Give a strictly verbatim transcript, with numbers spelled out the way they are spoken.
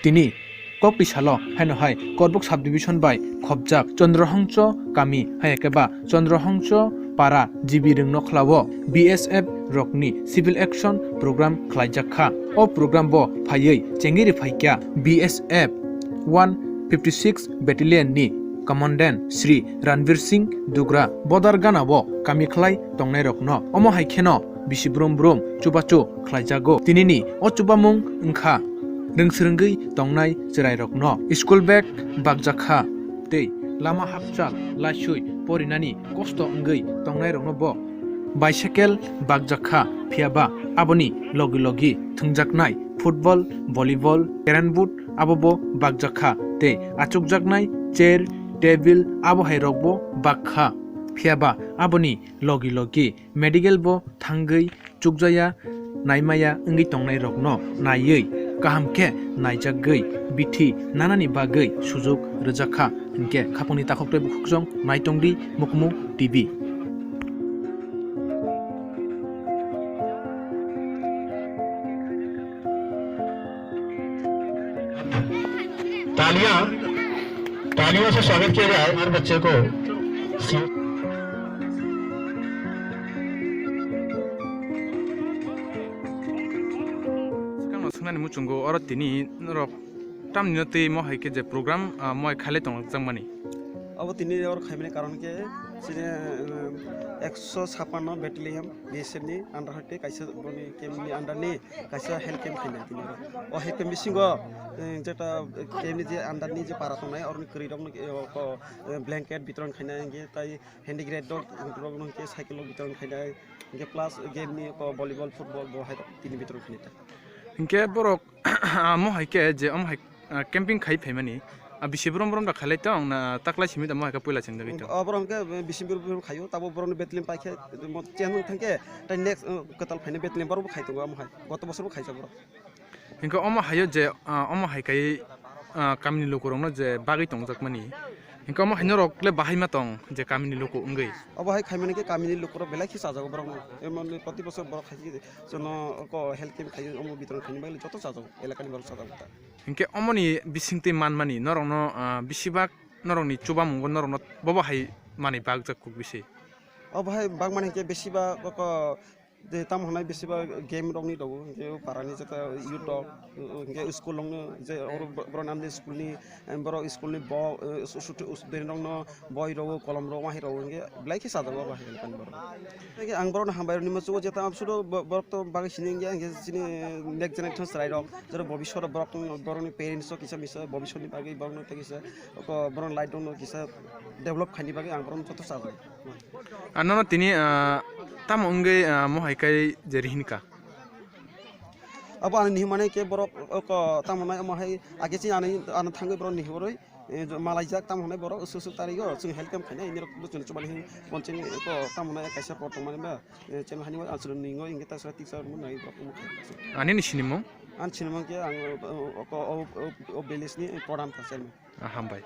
Tini kokti salo haino hai Korbuk subdivision bai khopjak Chandrohongcho kami hai khe ba Chandrohongcho para G B Rwngnokhla o B S F rokni civil action program khlaijak kha. O program bo phaiwi chengiri phaikha B S F one fifty six Battalion ni Commandant Shri Ranbir Singh Dugra bodar gana o kami khlai tongnai rokno. Omo hai kheno bisi brum brum chubachu khlaijago. Tinini o chubamung wngkha rwngsrwngwi tongnai chwrairokno school bag bakjakha tei lama hakchal laisui porinani kosto wngwi tongnairokno bo bicycle bakjakha, phiyaba aboni logi logi thwngjaknai football, volleyball, carrom board abo bo bakjakha tei achukjaknai chair, table abo hai rokbo bakha, phiyaba aboni logi logi medical bo thangwi chukjaya, naimaya wngwi tongnairokno naiwi kaham khe naijagwi bithi nanani bagwi sujuk rwjakha. Hinkhe khapangni takhuk tei bukhuksong naitongdi Mukmu T V. तालियां, तालियों से स्वागत किया जाए हमारे बच्चे को। Swkangno swngnani muchungo oro tini norok tamni no twi mo hai khe je program, ah, mo hai khailai tongjakmani. Abo tini oro khaimani karon khe chini, um, ekso sappanno battalion B S F ni under hoite kaisa boni camp ni under ni kaisa health camp khainai tini oro. O health camp bisingo, eh, jeta camp ni je under ni je para tongnai oroni kwrwi rokno, eh, ko, eh, blanket bitoron khainai, hinkhe tai handicraft rok, rok no hinkhe cycle rok bitoron khainai, hinkhe plus game ni ko volleyball, football bo hai rok tini bitoron khainai ta. Hinkhe borok amo hai khe je omo hai, ah, camping khai phaimani, ah, bisi brum brum da khailai tong na taklai simi da mo hai khe puila cheng jagwi tong? O borok hwnkhe bisi brum brum khaio, tabo borokni battalion paikhe mo chen thangkhe tai next, uh, kwtal phainai battalion borok bo khai tongo amo hai, goto bosor bo khaijak borok. Hinkhe omo haio je, ah, omo hai khai, ah, kamini lukurokno je bagwi tongjakmani, hinkhe omo hai norok le bahai ma tong je kamini luku wngwi? Obo hai khaimani khe kamini lukurok belai khe chajago borokno, emoni proti bosor borok khai jono ko health camp khai omo bitoron khaini bagwi joto chajago, elakani borok chajago ta. Hinkhe omoni bisingtwi manmani norokno, ah, besibak norokni chubamungo norokno bobo hai manwi bakjak kuk bisi? Obo hai bakmani hinkhe besibak oko je tamo hwnai besibak game rokni rwo, hinkhe o parani jeta youth rok, hinkhe school rokno je oro bo-, borok namni school ni, borok school ni bo, eh, su-, su-, su-, student rokno boi rwo, kolom rwo, wahi rwo, hinkhe belai khe chajago obo hai elakani borok. Hinkhe ang borokno hambai rwni muchungo je tamo sudo bo-, borok to bagwi sini wngya, hinkhe chini next generation chwrai rok, jero bobiswt borok, borokni parents rok kisa misa bobiswtni bagwi borokno tei kisa oko borokni life rokno kisa develop khaini bagwi ang borokno joto chajago. Ah, nono tini, ah, tamo wngwi, ah, mo hai kai je rihinkha? Abo ani nihimani khe borok oko tamo nai omo hai age chini ani, ano thangwi borok nihiborwi, eh, malaijak tamo hwnwi borok usuk usuk tarigo chwng health camp khainai nirok bo chwng chubani hin ponchini oko tamo nai kaisa por tongmani ba, eh, chwng hani bo aswrwng ningo hinkhe ta sora tiksa rwmani nai borok omo khai. Ani ni sinimung? Ani sinimung khe ang, eh, oko o, o, o village ni pradhan kha chairman. Ah, hambai.